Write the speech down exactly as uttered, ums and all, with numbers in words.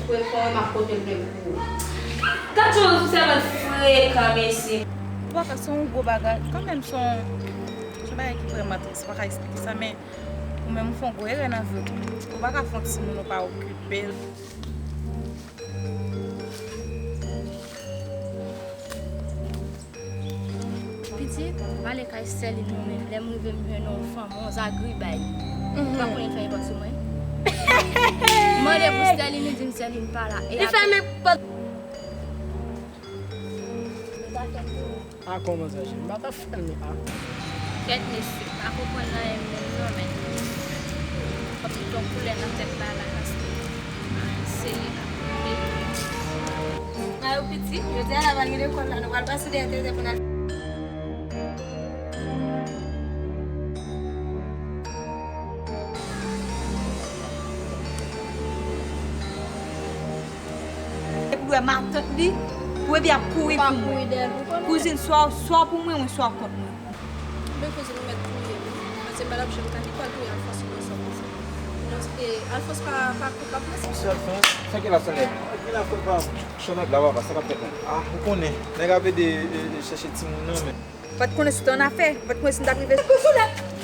Pou efò yo, m ap pote l menm pou ou. Gad jan yon sèvant frekan, mesye. Ou pa ka, se yon gwo bagay. Kanmenm, se yon, se yon bagay ki vrèman tris. Ou pa ka eksplike sa, men ou menm, ou fè yon gwo erè nan vi w. Ou pa ka fè yon timoun, ou pa okipe l. Pitit, m ale kay Sterline mwen menm. Lè m rive, m jwenn yon fanm, yon zagribay. Ou pa konnen l fè nenpòt sou mwen. M mande pou Sterline, li di m Sterline pa la. E li fè nenpòt. A, kòman sa, cheri? M pa ta fè l, men, a. Kèt, mesye, m pa konprann anyen menm non, men. Fòk m met yon koulè nan tèt la, la, paske se li la. Mayou piti, jodi a la pral gen lekòl la, nou pral pase dèyè tenten pou n al. Epi w wè matant li, pou epi ap kouri pou mwen. Kouzin, swa, swa pou mwen, ou swa kont mwen. Men kouzin ou mèt touye m. Paske m pa t ap janm ka li pral touye Alphonse konsa konsa. Non, e, Alphonse pa, pa koupab nan sa. Mesye Alphonse, sa ki la Chanèl? Ki la fòt pa m? Chanèl la, papa, sa k ap fèt la? Ah, ou konnen, nèg ap ede, e, e, chèche timoun nan, men. Ou pa t konnen si w te annafè, ou pa t konnen si m t ap rive. Kou sou lèt!